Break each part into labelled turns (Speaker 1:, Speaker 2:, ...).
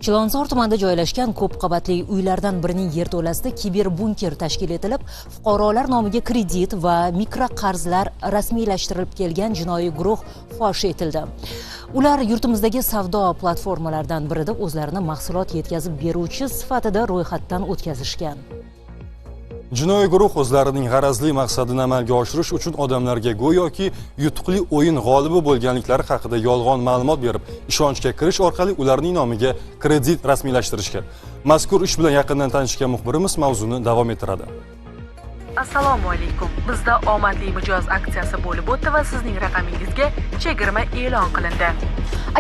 Speaker 1: Chilonzor tumanida joylashgan ko'p qavatli uylardan birining yerto'lasida kiberbunker tashkil etilib, fuqarolar nomiga kredit va mikroqarzlar rasmiylashtirilib kelgan jinoiy guruh fosh etildi. Ular yurtimizdagi savdo platformalaridan birida o'zlarini mahsulot yetkazib beruvchi sifatida ro'yxatdan o'tkazishgan.
Speaker 2: Jinoiy guruh o'zlarining g'arazli maqsadini amalga oshirish uchun odamlarga go'yoki yutuqli o'yin g'olibi bo'lganliklari haqida yolg'on ma'lumot berib, ishonchga kirish orqali ularning nomiga kredit rasmiylashtirishgan. Mazkur ish bilan yaqindan tanishgan muxbirimiz mavzuni davom ettiradi.
Speaker 3: Assalomu alaykum. Bizda omadli mijoz aksiyasi bo'lib o'tdi va sizning raqamingizga chegirma e'lon qilindi.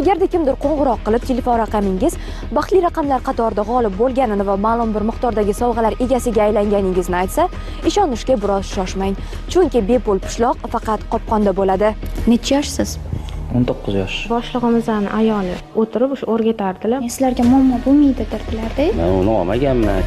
Speaker 4: Agarda kimdir qo'ng'iroq qilib telefon raqamingiz baxtli raqamlar qatorida g'olib bo'lganini va ma'lum bir miqdordagi sovg'alar egasiga aylanganingizni aytsa, ishonishga biroz shoshmang. Chunki bepul pishloq faqat qopqonda bo'ladi.
Speaker 5: Necha yoshsiz?
Speaker 6: 19 yosh.
Speaker 7: Boshlig'imizning ayoli o'tirib o'sha o'rgatardilar.
Speaker 5: Sizlarga muammo bo'lmaydi dedilar-da.
Speaker 6: Men uni olmaganman.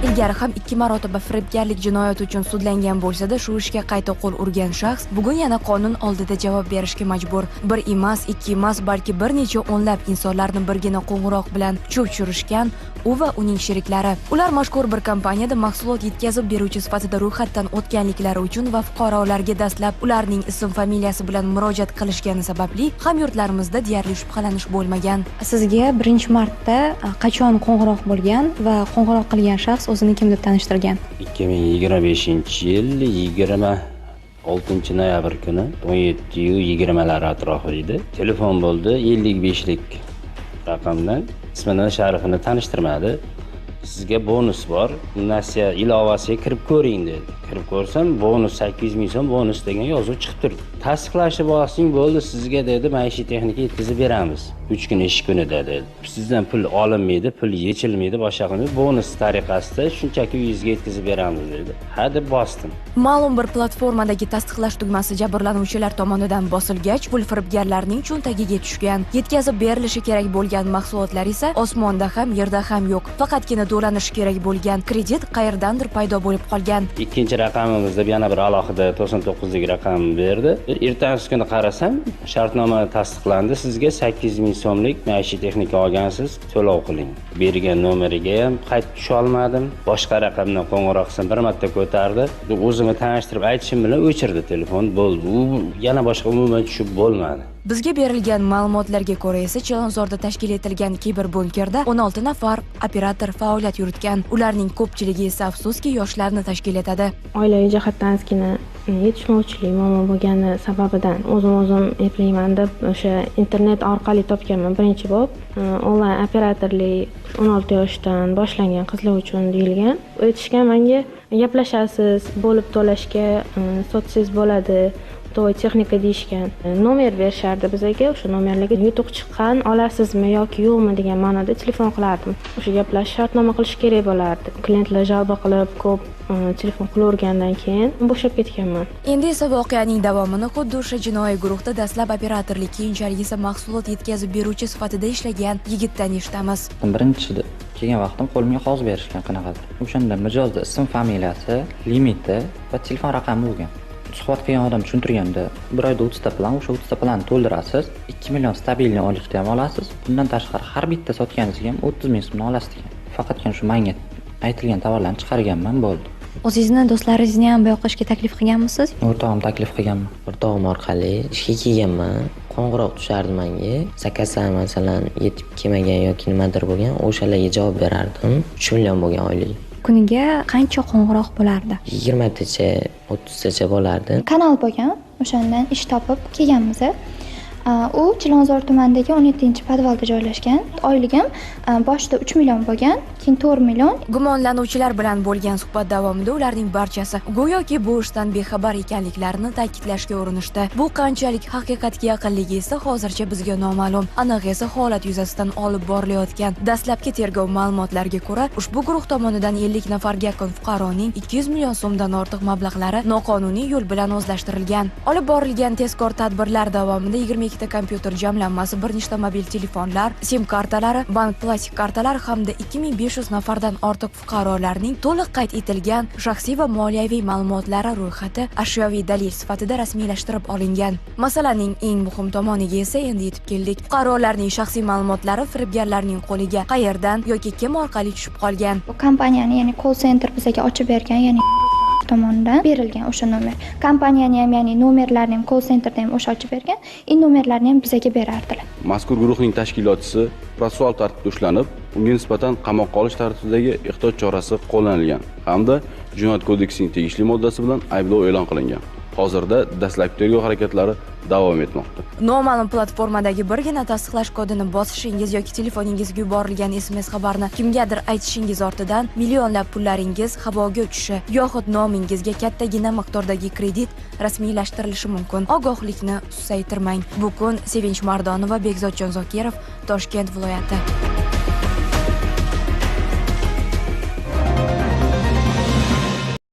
Speaker 4: Ilgari ham 2 marotaba firibgarlik jinoyati uchun sudlangan bo'lsa-da, shu ishga qayta qo'l urgan shaxs bugun yana qonun oldida javob berishga majbur. Bir emas, ikki emas, balki bir necha o'nlab insonlarni birgina qo'ng'iroq bilan cho'p tushirishgan u va uning sheriklari. Ular mashhur bir kompaniyada mahsulot yetkazib beruvchi sifatida ro'yxatdan o'tganliklari uchun va fuqarolarga dastlab ularning ism familiyasi bilan murojaat qilishgani sababli hamyurtlarimizda deyarli shubhalanish bo'lmagan.
Speaker 5: Sizga 1 martda qachon qo'ng'iroq bo'lgan va qo'ng'iroq qilgan shaxs o'zini kim deb tanishtirgan?
Speaker 6: 2025-yil 26 noyabr kuni 17:20lar atrofida edi. Telefon bo'ldi, 55lik raqamdan. Ismini, sharifini tanishtirmadi. Sizga bonus bor, nasiya ilovasiga kirib ko'ring dedi. Kirib ko'rsam, bonus 800 ming so'm bonus degan yozuv chiqib turdi. Tasdiqlashni bosing bo'ldi, sizga dedi, maishiy texnika yetkazib beramiz. 3 kun ish kunida dedi. Sizdan pul olinmaydi, pul yechilmaydi, boshqa qilmaydi. Bonus tariqasida shunchaki uyingizga yetkazib beramiz dedi. Ha deb bosdim.
Speaker 4: Ma'lum bir platformadagi tasdiqlash tugmasi jabrlanuvchilar tomonidan bosilgach, pul firibgarlarning cho'ntagiga tushgan. Yetkazib berilishi kerak bo'lgan mahsulotlar esa osmonda ham, yerda ham yo'q. Faqatgina to'lanishi kerak bo'lgan kredit qayerdandir paydo bo'lib qolgan.
Speaker 6: Ikkinchi raqamimiz deb yana bir alohida 99lik raqam berdi. Ertasi kuni qarasam, shartnoma tasdiqlandi. Sizga 800 ming so'mlik maishiy texnika olgansiz, to'lov qiling. Bergan nomeriga ham qaytib tusha olmadim. Boshqa raqamdan qo'ng'iroq qilsam bir marta ko'tardi. O'zimni tanishtirib aytishim bilan o'chirdi telefon. Bo'ldi. U yana boshqa umuman tushib bo'lmadi.
Speaker 4: Bizga berilgan ma'lumotlarga ko'ra esa Chilonzorda tashkil etilgan kiberbunkerda 16 nafar operator faoliyat yuritgan. Ularning ko'pchiligi esa afsuski yoshlarni tashkil etadi.
Speaker 7: Oilaviy jihatdan ozgina yetishmovchilik muammo bo'lgani sababidan o'zim eplayman deb o'sha internet orqali topganman. Birinchi bo'lib onlayn operatorlik 16 yoshdan boshlangan qizlar uchun deyilgan. Aytishgan menga gaplashasiz, bo'lib to'lashga sotsangiz bo'ladi. To'y texnika deyishgan. Nomer berishardi bizga, o'sha nomerlarga yutuq chiqqan olasizmi yoki yo'qmi degan ma'noda telefon qilardim. O'sha gaplashish, shartnoma qilish kerak bo'lardi. Klientlar jalb qilib ko'p telefon qilavergandan keyin bo'shab ketganman.
Speaker 4: Endi esa voqeaning davomini xuddi o'sha jinoiy guruhda dastlab operatorlik, keyinchalik esa mahsulot yetkazib beruvchi sifatida ishlagan yigitdan eshitamiz.
Speaker 8: Birinchi kelgan vaqtim qo'limga qog'oz berishgan qanaqadir. O'shanda mijozda ism, familiyasi, limiti va telefon raqami bo'lgan. Suhbat qilgan odam tushuntirganda, bir oyda 30 ta plan, o'sha 30 ta planni to'ldirasiz, 2 million stabilniy oylikda ham olasiz. Bundan tashqari har bitta sotganingizga ham 30 ming so'mdan olasiz degan. Faqatgina shu menga aytilgan tovarlarni chiqarganman, bo'ldi.
Speaker 5: O'zingizni do'stlaringizni ham bu yoqqa ishga taklif qilganmisiz?
Speaker 8: O'rtog'im taklif qilganman.
Speaker 9: O'rtog'im orqali ishga kelganman. Qo'ng'iroq tushardi menga. Zakazlar masalan yetib kelmagan yoki nimadir bo'lgan, o'shalarga javob berardim. 3 million bo'lgan oylik.
Speaker 5: Kuniga qancha qo'ng'iroq bo'lardi?
Speaker 9: 20 tacha, 30 tacha bo'lardi.
Speaker 10: Kanal bo'lgan, o'shandan ish topib kelganmiz. U Chilonzor tumanidagi 17-podvalda joylashgan. Oyligim boshida 3 million bo'lgan, keyin 4 million.
Speaker 4: Gumonlanuvchilar bilan bo'lgan suhbat davomida ularning barchasi go'yoki bu ishdan bexabar ekanliklarini ta'kidlashga urinishdi. Bu qanchalik haqiqatga yaqinligi esa hozircha bizga noma'lum. Aniq esa holat yuzasidan olib borilayotgan dastlabki tergov ma'lumotlariga ko'ra, ushbu guruh tomonidan 50 nafarga yaqin fuqaroning 200 million so'mdan ortiq mablag'lari noqonuniy yo'l bilan o'zlashtirilgan. Olib borilgan tezkor tadbirlar davomida 22 52 ta kompyuter jamlanmasi, bir nechta mobil telefonlar, SIM kartalari, bank plastik kartalari hamda 2500 nafardan ortiq fuqarolarning to'liq qayd etilgan shaxsiy va moliyaviy ma'lumotlari ro'yxati ashyoviy dalil sifatida rasmiylashtirib olingan. Masalaning eng muhim tomoniga esa endi yetib keldik. Fuqarolarning shaxsiy ma'lumotlari firibgarlarning qo'liga qayerdan yoki kim orqali tushib qolgan?
Speaker 10: Bu kompaniyani, ya'ni call center bizga ochib bergan, ya'ni tomonidan berilgan o'sha nomer. Kompaniyani ham, ya'ni nomerlarni ham call centerda ham o'sha ochib bergan, nomerlarni ham bizga berardilar.
Speaker 11: Mazkur guruhning tashkilotchisi protsessual tartibda ushlanib, unga nisbatan qamoqqa olish tartibidagi ehtiyot chorasi qo'llanilgan hamda Jinoyat kodeksining tegishli moddasi bilan ayblov e'lon qilingan. Hozirda dastlabki tergov harakatlari davom etmoqda.
Speaker 4: Noma'lum platformadagi birgina tasdiqlash kodini bosishingiz yoki telefoningizga yuborilgan SMS xabarni kimgadir aytishingiz ortidan millionlab pullaringiz havoga uchishi yoxud nomingizga kattagina miqdordagi kredit rasmiylashtirilishi mumkin. Ogohlikni susaytirmang. Bu kun Sevinch Mardonova, Bekzodjon Zokirov, Toshkent viloyati.